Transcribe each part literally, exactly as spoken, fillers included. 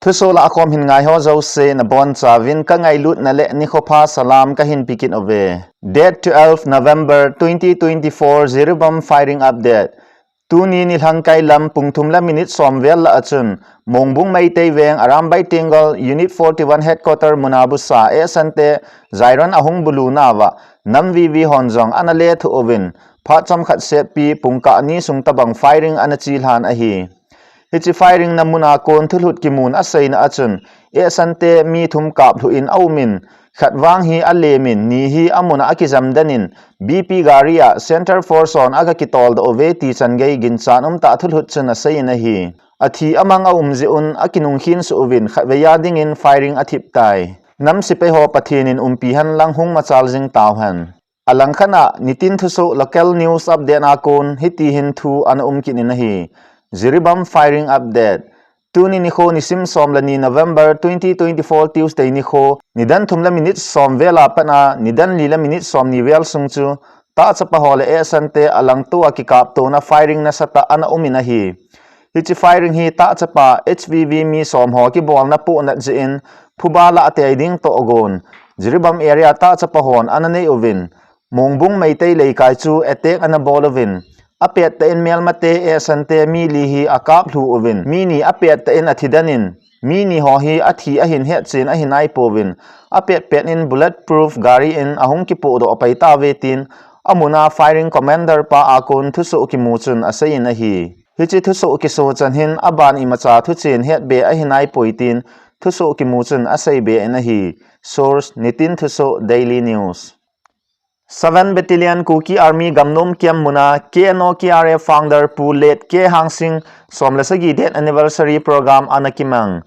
Thusoh lah a khom hin ngai ho jouse nabonchauvin kangailutna le nikho pha salam kahin pekit uve. Date twelve November twenty twenty-four, Jiribam firing update. Tuni nilhang kai lam pung thum le minute som vel lah a chun, Mongbung Meitei Veng, Arambai Tenggol, Unit forty-one Headquarter muna busa, Esante, Jairon ahung bulu nauva, nam vivi hon jong ana lethuh uvin, phat chomkhat sepi, pung kah ni sung tabang firing ana chelhan ahi. Hiche firing na muna kon thulhut kimun aseina a chun, Esante mi thum kaplhuh in aumin, khat vang hi alemin, ni hi amuna akijam den in, B P gari a Centre Force hon aga kitoldoh uve ti chan gei ginchat umtah thulhut chun aseiyin ahi. Athi amang aum jeh un akinungkhen soh uvin khatvei a dingin firing athip tai. Nam sepai ho Pathen in umpi henlang hung machal jing tauhen. Alangkhat a nitin thusoh local news update a kon hiti hin thu ana um kit in ahi. Jiribam firing update. Tuni nikho nisim som le ni November twenty twenty-four Tuesday nikho, nidan thum le minute som vel a pat a, nidan li le minute som ni vel sung chu, tahchapa ho le Esante alangto a kikaptona firing nasatah ana umin ahi. Hiche firing hi tahchapa H V V mi som ho kibolna pohnat jeh in, phuba lah a tei ding toh gon, Jiribam area tahchapa hon ana nei uvin, Mongbung Meitei Leikai chu attack ana bol uvin, apet tah in Melmate Esante mi li hi akaplhu uvin, mi ni apet tah in athi den in, mi ni ho hi athi ahin hetchen ahi naipouvin, apet pet in bulletproof gari in ahung kipohdoh pai tauve tin, amuna firing commander pa a kon thusoh kimu chun aseiyin ahi. Hiche thusoh kiso chan hin aban imacha thuchen hetbe ahi naipoi tin, thusoh kimu chun aseibe in ahi. Source, nitin thusoh Daily News. Seven Battalion Kuki Army Gamnom Camp muna K N O K R A founder Pu Late K Hangsing som le sagi death anniversary program ana kimang.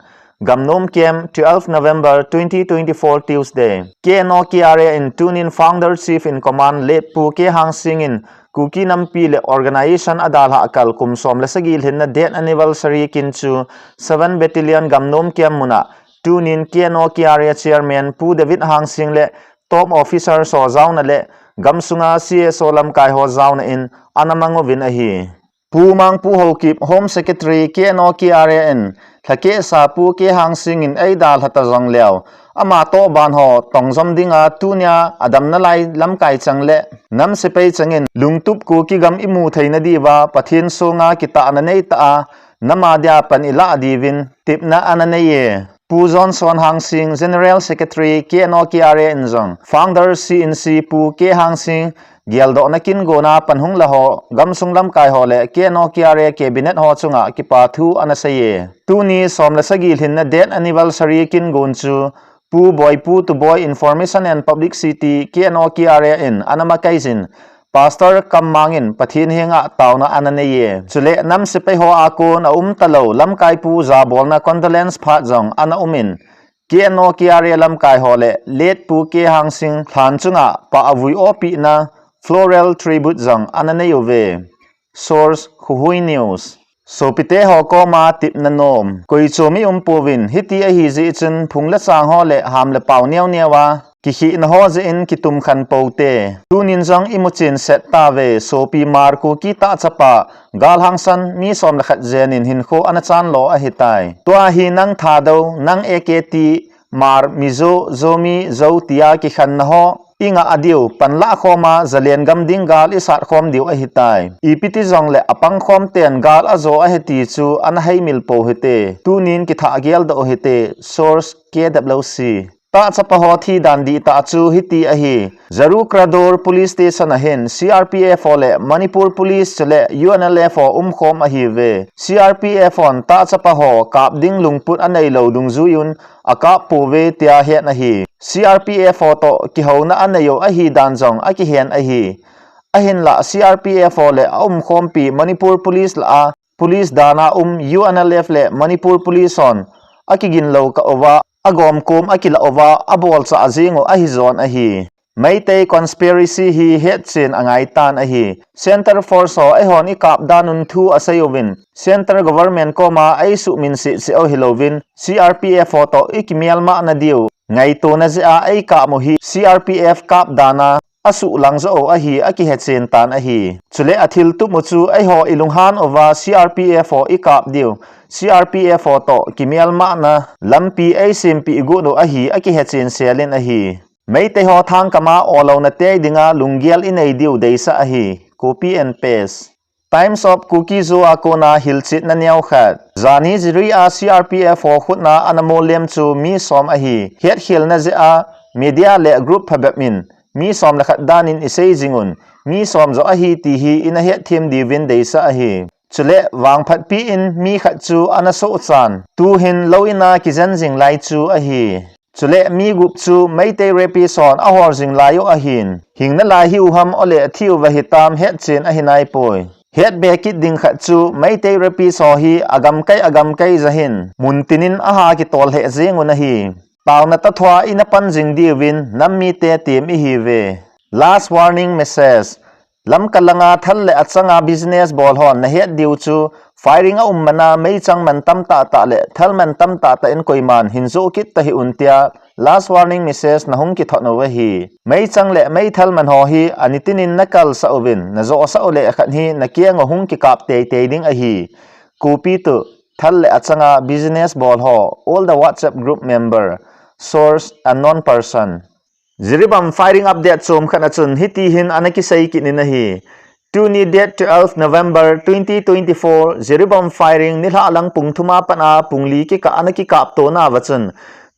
Gamnom Camp, twelve November twenty twenty-four Tuesday. K N O K R A in tunin founder chief in command Late Pu K Hangsing in Kuki nampi le organization adalhah kal kum som le sagi lhinna death anniversary kin chu seven Battalion Gamnom Camp muna tunin K N O K R A chairman Pu David Hangsing le top officers ho jaona le gamsunga C S O lamkai ho jaona in ana mang uvin ahi. Pu Mangpu Haokip, Home Secretary K N O K R A in, lhakeh sa Pu K Hangsing in eidalha ta jongleu, ama toh ban ho tongjom dinga tunia adamna lai lamkai chang le nam sepai changin lungtup Kuki gam imu theina diuva Pathen sunga kitahna neitah a, nam a dia pan ilah diuvin tepna ana neiye. Pu Johnson Hangsing, General Secretary K N O K R A in jong, Founder C N C Pu K Hangsing, geldohna kin gona pan hung la ho, gamsung lamkai ho le K N O K R A Cabinet ho chunga kipa thu ana seiye. Tuni som le sagi lhinna death anniversary kin gon chu, Pu Boipu Tuboi Information and Publicity K N O K R A in ana makaijin, Pastor Kammang in Pathen henga taona ana neiye. Chule nam sepai ho a kon aum talou, lamkai pu jabolna condolence phat jong ana umin, K N O K R A lamkai ho le Late Pu K Hangsing lhan chunga pah avui opina floral tribute jong ana neiuve. Source, Khuhui News. Sopite ho koma tepna nom. Koi chomi umpouvin, hiti ahi jeh chun phung le chang ho le ham le pao neo neo a kikhehna ho jeh in kitum khan poute. Tunin jong imu chen set tauve, sopi Mar Kuki tahchapa, Gal Hangsan mi som le khat jen in hinkho ana chan lo ahitai. Tua hi nang Thadou, nang A K T, Mar, Mizo, Zomi, Zo tia kikhenna ho ingah a diu, panlah khoma zalen gam ding gal isat khom diu ahitai. Ipi ti jongle apang khom ten gal ajo ahi ti chu ana heimil pou hite. Tunin kithah geldoh hite. Source, K W C. Tahchapa ho thi dan dihtah chu hiti ahi. Zarukrador Police Station a hin C R P F ho le Manipur Police chule U N L F ho umkhom ahiuve. C R P F hon tahchapa ho kap ding lungput anei lou dungjuiyun akap pouve tia het ahi. C R P F ho toh kihouna anei u ahi dan jong akihen ahi. Ahinlah C R P F ho le aumkhompi Manipur Police lah a, Police dan a um U N L F le Manipur Police hon akigin lou kah uva, agomkom akilah uva, abolchah jing u ahi jon ahi. Meitei conspiracy hi hetchen angai tan ahi. Centre Force ho eihon ikap dan un thu asei uvin, Centre Government koma eisuhmin seh seh u hilouvin, C R P F ho toh ikimelmahna diu ngaitona jeh a eikap u hi C R P F kap dan a asuhlang jo u ahi akihechen tan ahi. Chule athiltup u chu eiho ilunghan uva C R P F ho ikap diu, C R P F ho toh kimelmahna lampi eisempeh got u ahi akihechen selin ahi. Meitei ho thangkama olouna tei dinga lunggel inei diu deisah ahi. Copy and paste. Times of Kuki-Zo a kona hilchetna neokhat. Jani Jiri a C R P F ho khutna ana mollem chu mi som ahi. Hetkhelna jeh a media le group phabep in mi som le khat danin isei jing un, mi som jo ahi ti hi ina hetthem diuvin deisah ahi. Chule vangphatpi in mi khat chu ana sohchan, tuhin lou ina kijen jing lai chu ahi. Chule mi gup chu Meitei rapist hon ahol jing lai u ahin, hing nalai hiu ham ole thiu va hitam hetchen ahi naipoi. Hetbe kit ding khat chu Meitei rapist ho hi agamkai agamkai jahin, muntin in aha kitol lheh jeng un ahi. Taona tathoa ina pan jing diuvin nam mite tem ihiuve. Last warning message. Lamka langa thal le achanga business bol hon nahet diu chu, firing aum mana meichang man tamtah tah le thal man tamtah tah in koiman hin jo kit tahih un tia last warning message nahung kithot u ahi. Meichang le meithal man ho hi anitin in nakalsah uvin, najosah u le khat hi nakeng u hung kikap teitei ding ahi. Copy to thal le achanga business bol ho, all the WhatsApp group member, source unknown person. Jiribam firing update chomkhat a chun hitihin ana kisei kit in ahi. Tuni date twelve November twenty twenty-four, Jiribam firing nilhah lang pung thum a pat a pung li kikah ana kikapto nauva chun,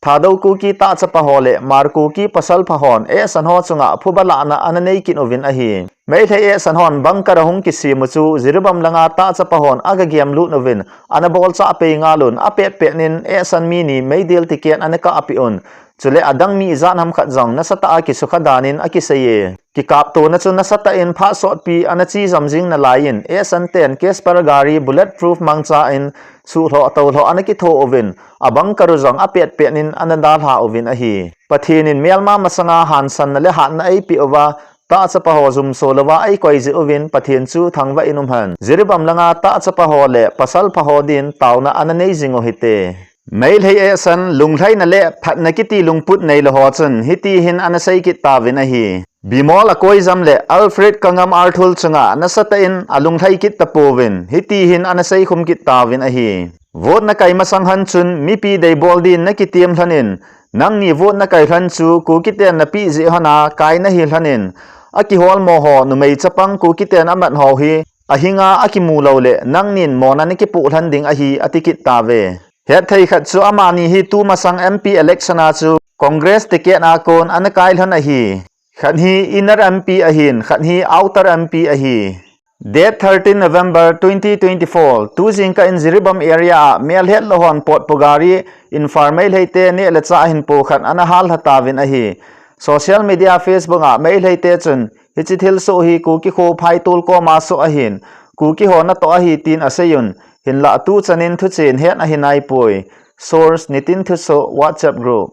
Thadou Kuki tahchapa ho le Hmar Kuki pasalpha hon ehsan ho chunga phuba lahna ana nei kit uvin ahi. Meitei ehsan hon bunker ahung kisem u chu Jiribam langa tahchapa hon aga gemlut uvin ana bolchah pei ngal un, apetpet in ehsan mi ni meidil ticket ana kahpeh un. Chule adang mi ijat ham khat jong nasatah a kisukha dan in akisei e. Kikaptona chu nasatah in phat sotpi ana chejam jing nalai in, ehsan ten Casper gari bullet proof mangcha in suhlhoh toulhoh ana kitho uvin, a bunker u jong apetpet in ana dalha uvin ahi. Pathen in melma masanga hansanna le hatna eipeh uva, tahchapa ho jumso louva eikoi jeh uvin Pathen chu thangvah in umhen. Jiribam langa tahchapa ho le pasalpha ho din taona ana nei jing u hite. Meitei ehsan, lunglhaina le phatna kiti lungput neilou ho chun hitihin ana sei kit tauvin ahi. Bimol Akoijam le Alfred Kangam Arthur chunga nasatah in alunglhai kit tapouvin, hitihin ana seikhum kit tauvin ahi. Vote nakai masang lhon chun mipi deibol din nakitem lhon in, nangni vote nakai lhon chu Kukiten napeh jeh lhon a kai nahi lhon in, akiholmo ho numei chapang Kukiten amat ho hi ahinga akimu lou le nangnin mona nakipoh lhon ding ahi, ati kit tauve. Hetthei khat chu amani hi tumasang M P election a chu Congress ticket a kon ana kai lhon ahi. Khat hi inner M P ahin, khat hi outer M P ahi. Date thirteen November twenty twenty-four, tu jingkah in Jiribam area a melhetlou hon potpu gari in Hmar Meitei te neh le chah ahin po khat ana hallha tauvin ahi. Social media Facebook a Meitei te chun hiche thilsoh hi Kuki kho phaitol koma soh ahin, Kuki ho natoh ahi tin asei un, hinlah tuchan in thuchen het ahi naipoi. Source, Nitin Thusoh, WhatsApp group.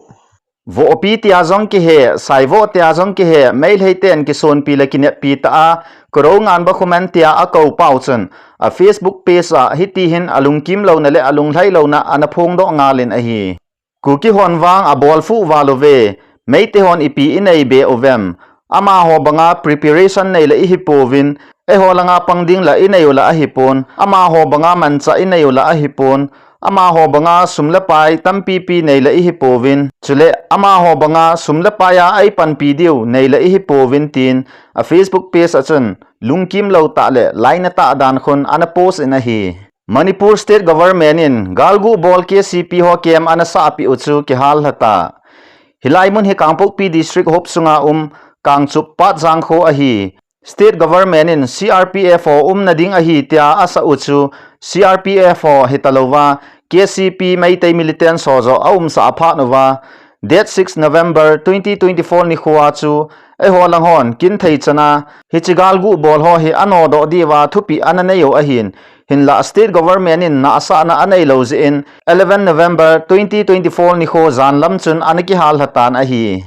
Vohpi tia jong kihe, Saivoh tia jong kihe, Meitei ten kisonpi le kineppi tah a, Koro Nganbakhuman tia akou pau chun, a Facebook page a hitihin alungkim louna le alunglhai louna ana phongdoh ngal in ahi. Kuki hon vang abolfuh val uve, Meitei hon ipi inei be uvem, amaho banga preparation nei la ihi pouvin, eiho langa pang ding la inei u la ahi pon, amaho banga manchah inei u la ahi pon, amaho banga sum le pai tampipi nei la ihi pouvin, chule amaho banga sum le pai a eipanpi diu nei la ihi pouvin tin, a Facebook page a chun lungkim lou tah le lainat tah dan khun ana post in ahi. Manipur State Government in galguh bol K C P ho camp ana sahpeh u chu kihallha ta. Hilai mun hi Kangpokpi District hop sunga um Kangchup Patjang kho ahi. State Government in C R P F ho umna ding ahi tia asah u chu C R P F ho hitalouva K C P Meitei militants ho joh aumsah aphat uva, date six November twenty twenty-four nikho a chu eiho lang hon kinthei chana hiche galguh bol ho hi anodoh diuva thupeh ana nei u ahin, hinlah State Government in nahsahna anei lou jeh in eleven November twenty twenty-four nikho janlam chun ana kihallha tan ahi.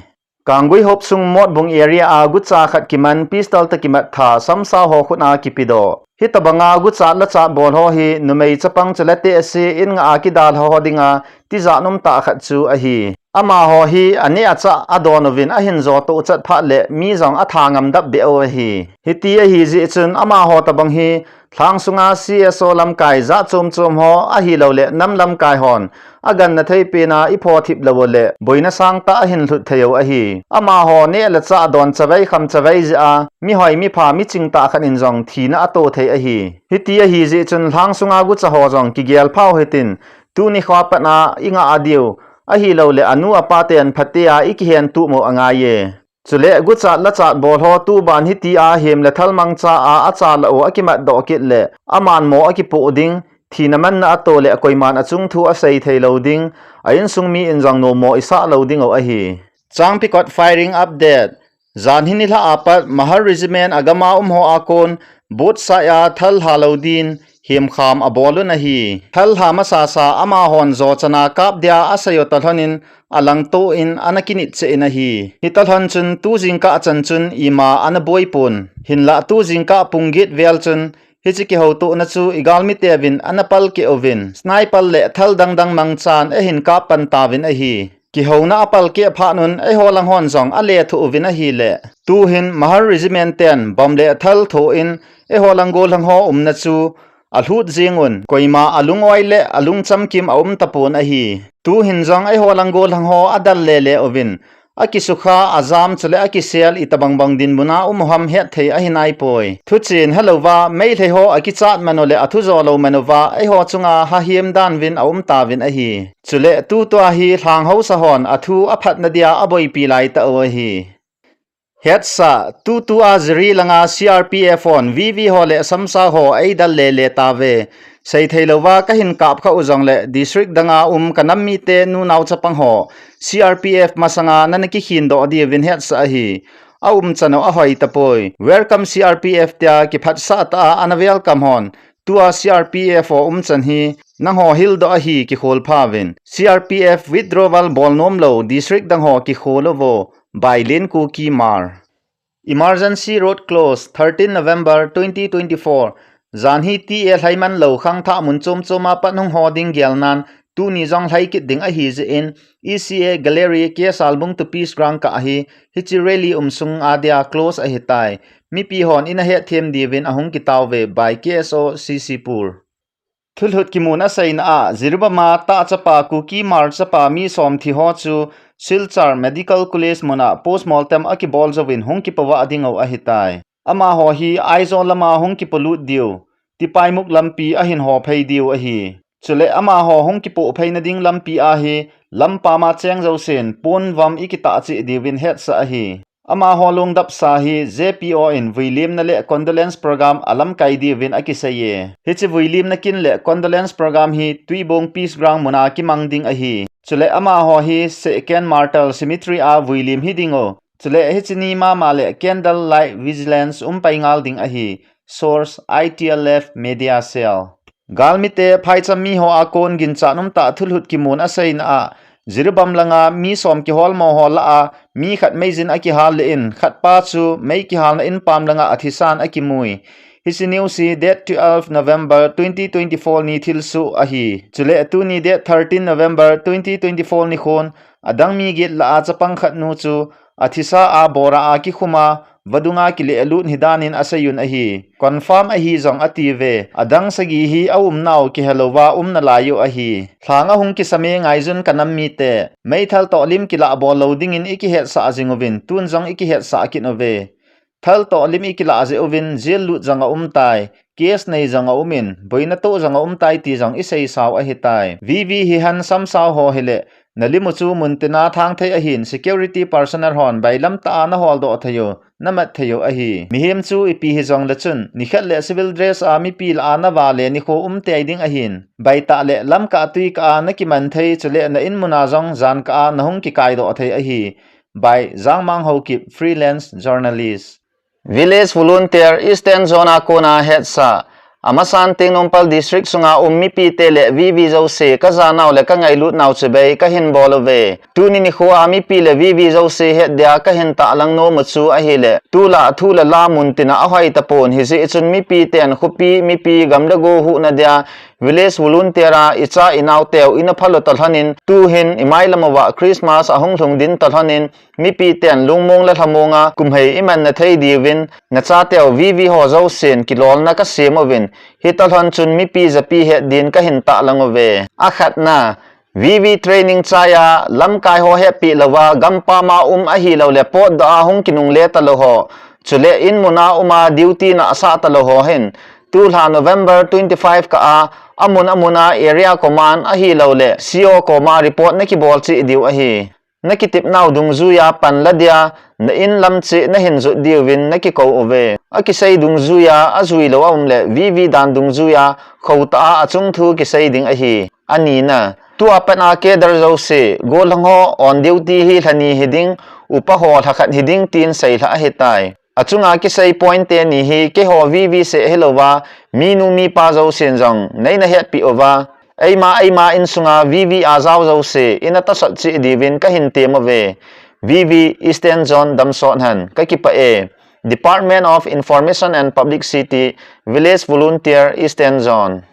Kanggui hop sung Motbung area a gucha khat kiman pistol toh kimat tha samsao ho khut a kipedoh. Hitobanga guchat lachat bol ho hi numei chapang chule tehse in ngah a kidalha ho dinga tijat um tah khat chu ahi. Amaho hi aneh achah adon uvin ahin jo toh chat phat le mi jong atha ngam dap beh u ahi. Hiti ahi jeh chun amaho tabang hi lhang sunga C S O lamkai jat chom chom ho ahilou le nam lamkai hon aganna thei pen a ipho thip lou u le boina sangtah ahin lhut thei u ahi. Amaho neh le chah don chavai kham chavai jeh a mihoi mipha miching tah khat in jong thina ato thei ahi. Hiti ahi jeh chun lhang sunga gucha ho jong kigel pha u hitin, tuni kho a pat a ingah a diu ahilou le anu apa ten phatea ikihen tup u angai e. Chule guchat lachat bol ho tuban hiti a hem le thal mangcha a acha lah u akimat doh kit le aman mo akipoh ding, thina manna ato le koiman achung thu asei thei lou ding, a insung mi in jong nomo isah lou ding u ahi. Changpikot firing update. Jan hi nilhah a pat Mahar Regiment a gam a um ho a kon botsai a thal lha lou din hemkham abol un ahi. Thal lha masasa amahon jo chan a kap dia asei u talhon in alangto in ana kinit cheh in ahi. Hitalhon chun tu jingkah chan chun ima ana boi pon. Hinlah tu jingkah pung get vel chun hiche kihoutohna chu i galmite uvin ana palkeh uvin, sniper le thal dangdang mangchan eihin kap pan tauvin ahi. Kihouna apalkeh phat un eiho lang hon jong alethuh uvin ahile, tuhin Mahar Regiment ten bomb le thal thoh in eiho lang gollhang ho umna chu alhut jing un, koima alung-oi le alung chamkim aum tapon ahi. Tuhin jong eiho lang gollhang ho adal lele uvin, akisukha, ajam chule akisel itobang bang dinmun a um u ham hetthei ahi naipoi. Thuchen helouva, Meitei ho akichat man u le athu jo lou man uva, eiho chunga hahem dan uvin aum tauvin ahi. Chule tutua hi lhang haosa hon athu aphatna dia aboipi laitah u ahi. Hetsah, tutua Jiri langa C R P F hon V V ho le samsao ho eidal lele tauve. Seithei louva kahin kap khah u jongle district danga um kanam mite nunao chapang ho C R P F masanga nana kikhin doh diuvin hetsah ahi. Aumchan u ahoi tapoi. Welcome C R P F tia kiphatsah tah a ana welcome hon, tua C R P F ho umchan hi nangho hildoh ahi, kikhol phauvin. C R P F withdrawal bol nom lou district dang ho kikhol uvo. By Len Kuki Mar. Emergency road close, thirteen November twenty twenty-four. Jan hi T A lhaiman lou khangthah mun chom chom a pat hung ho ding gelnan tuni jong lhai kit ding ahi jeh in E C A Gallery, K Salbung to Peace Ground kah hi hiche rally um sung a dia close ahitai. Mipi hon ina hetthem diuvin ahung kitauve. By K S O C C Pur. Thulhut kimun aseina a, Jiribam a tah chapa Kuki Mar chapa mi som thi ho chu Silchar Medical College mun a postmortem akibol jouvin hung kipovah ding u ahitai. Amaho hi Aizawl lama hung kipolut diu, Tipaimukh lampi ahin ho phei diu ahi. Chule amaho hung kipoh pheina ding lampi a hi lampam a cheng jousen ponvam ikitah cheh diuvin hetsah ahi. Amaho lungdapsa hi J P O in vuilimna le condolence program alamkai diuvin akiseiye. Hiche vuilimna kin le condolence program hi Tuibong Peace Ground mun a kimang ding ahi. Chule amaho hi Second Martyr Cemetery a vuilim hi ding u. Chule hiche ni mama le candle light vigilance um pai ngal ding ahi. Source, I T L F Media Cell. Galmite phaicham mi ho a kon ginchat umtah thulhut kimun aseina a, Jiribam langa mi som kiholmo ho lah a mi khat meijin akihal le in, khatpa chu mei kihalna in pam langa athisan akimui. Hiche news hi date twelve November twenty twenty-four ni thilsoh ahi. Chule tuni date thirteen November twenty twenty-four nikhon adang mi get lah a chapang khat nu chu athisa a bora a kikhum a, vadunga kilehlut hidan in aseiyun ahi. Confirm ahi jong atiuve. Adang sagi hi aumnau kihelouva um nalai u ahi. Lhang ahung kisame ngaiyun kanam mite. Meithal toh lim kilah bol lou dingin ikihetsah jing uvin, tun jong ikihetsah kit uve. Thal toh lim ikilah jeh uvin jail lut jong aumtai. Case nei jong aumin, boina toh jong aumtai ti jong iseisau ahitai. V V hihen samsao ho hile, nalim u chu muntina thang thei ahin, security personnel hon bailam tah a naholdoh thei u, namat thei u ahi. Mihem chu ipi hijongle chun, nikhat le civil dress a mipi lah a navale nikho umtei ding ahin, baitah le lamkah tuikah a nakiman thei, chule na in mun a jong jankah a nahung kikaidoh thei ahi. By Jangmang Haokip, freelance journalist. Village Volunteer, Eastern Zone a kona hetsah. Amasan Tengnoupal District sunga um mipite le V V jouse kajanau le kangailutnau chibai kahin bol uve. Tuni nikho a mipi le V V jouse het dia kahin tahlang nom u chu ahile, tulai thu le la muntina ahoi tapon, hijeh chun mipiten khopi, mipi, gam le go huhna dia Village volunteer a icha inaoteu ina phal u talhonin, tuhin imai lam uva Christmas ahung lhung ding talhonin, mipi ten lungmong le lhamong a kumhei imanna thei diuvin, nachateu V V ho jousen kilolna kasem uvin, hitalhon chun mipi japi het din kahin tahlang uve. Akhatna, V V training chaiya lamkai ho hepeh louva, gampam a um ahilouleh potdoh a hung kinungle talou ho, chule inmun a um a duty nahsah talou ho hin, tulha November twenty-five kah a, amun amun a area command ahilouleh C O koma report nakibol cheh diu ahi. Nakitepnau dungjuiya panla dia, na in lam cheh nahin jot diuvin nakikou uve. Akisei dungjuiya ajui lou aum leh V V dan dungjuiya khotah a achung thu kisei ding ahi. Anina, tua pat a cadre jouse, gollhang ho on duty hi lha ni hiding, upa ho lha khat hiding tin seilhah ahitai. Achunga kisei point teni hi keiho V V seh hilouva, minu mipa jousen jong neina hetpeh uva, eima eima insunga V V a jao jouse ina tahsan cheh diuvin kahin tem uve. V V Eastern Zone damsot hen, kakipah e. Department of Information and Publicity, Village Volunteer, Eastern Zone.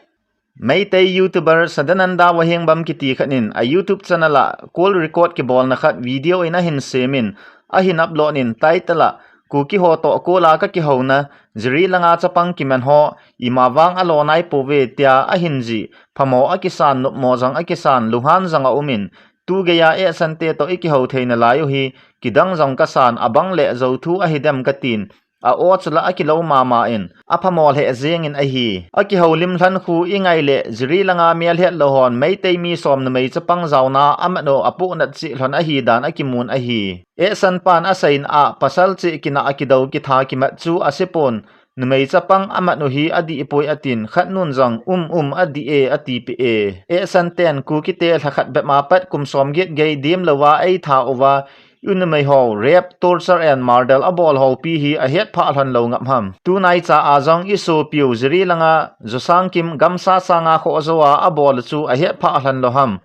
Meitei YouTuber Sadananda Wahengbam kiti khat in a YouTube channel a call record kibolna khat video in ahin semin, ahin upload in title a, Kuki ho toh call a kakihouna, Jiribam langa chapang kiman ho, ima vang alo naipouve tia ahin jih, phamo akisan, nopmo jong akisan, lunghan jong aumin, tugeiya ehsante toh ikihou theina lai u hi, kidang jong kasan, abang leh jou thu ahidem katin, a-o chu la akilou mama in, aphamo lheh jengin ahi. Akihoulim lhon khu ingai leh, Jiribam langa melhet lou hon, Meitei mi som numei chapang jaona, aman u apohnat cheh lhon ahidan akimun ahi. Ehsan pan aseina a, pasal cheh kinah a kidou kitha kimat chu asepon, numei chapang aman u hi adih poi atin, khat nun jong, um, um, adih e, atipeh e. Ehsan ten, Kuki te lhakhat bep ma pat kum som get gei dem louva eitha uva, i numei ho rape, torture and murder abol ho pi hi ahetphah lhon lou ngap ham. Tunaicha a jong isopiu Jiribam langa, Josangkim gamsa sanga khoh jou a abol chu ahetphah lhon lou ham.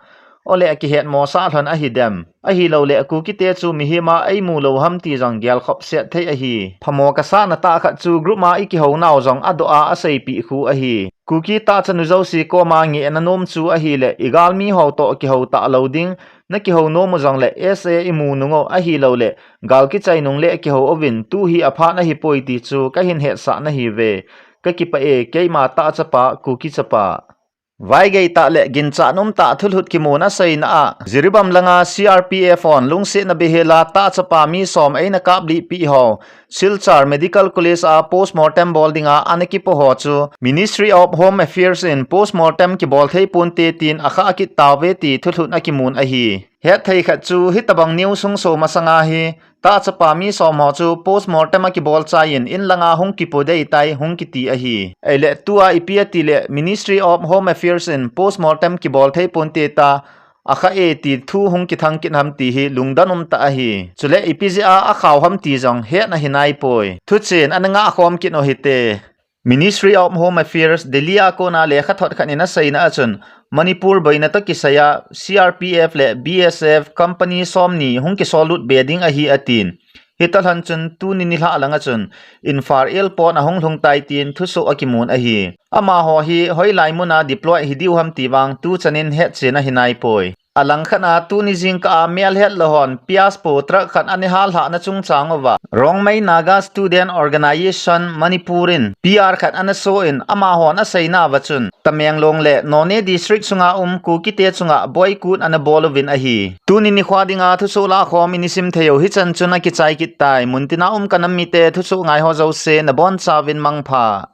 Ole akihetmosah lhon ahidem. Ahilouleh Kuki te chu mihem a eimu lou ham ti jong gelkhop set thei ahi. Phamo kasahna tah khat chu group a ikihounau jong adoh a aseipeh khu ahi. Kuki tahchanu jouse koma ngehna nom chu ahileh, igalmi ho toh kihou talou ding, nakihou nom u jongleh S A imu nung u ahilouleh, gal kichai nung leh kihou uvin, tu hi aphat ahipoi ti chu kahin hetsah nahiuve. Kakipah e, keima tah chapa, Kuki chapa. Vaigei tah leh ginchat um tah thulhut kimun aseina a, Jiribam langa C R P F hon lungsetna beihel a tah chapa mi som eina kaplih peh ho, Silchar Medical College a postmortem bol dinga ana kipoh ho chu, Ministry of Home Affairs in postmortem kibol thei ponte tin akhah kit tauve ti thulhut akimun ahi. Hetthei khat chu hitabang news hung so masanga hi, tah chapa mi som ho chu postmortem akibol chaiyin in langa hung kipoh dei tai hung kiti ahi. Eile tua ipi atileh Ministry of Home Affairs in postmortem kibol thei ponte ta, akhah e ti thu hung kithang kit ham ti hi lungdon um tah ahi. Chule ipi jeh a akhau ham ti jong hetna hinaipoi. Thuchen ana ngah khom kit u hite. Ministry of Home Affairs Delhi a kona lekhathot khat in aseina a chun, Manipur boina toh kisaiya C R P F le B S F company somni hung kisollut be ding ahi atin. Hitalhon chun tuni nilhah langa chun Imphal airport ahung lhung tai tin thusoh akimun ahi. Amaho hi hoilai muna deploy hidiu ham ti vang tuchanin hetchen ahinaipoi. Alangkhat a tuni jingkah a melhet lou hon pias po truck khat ana hallhahna chungchang uva, Rongmei Naga Student Organization Manipur in P R khat ana so in amahon aseinauva chun, Tamenglong le Noney district sunga um Kuki te chunga boycott ana bol uvin ahi. Tuni nikho dinga thusoh lahkhom in isim thei u hichan chun akichai kit tai. Muntina um kanam mite thusoh ngai ho jouse nabonchauvin mangpha.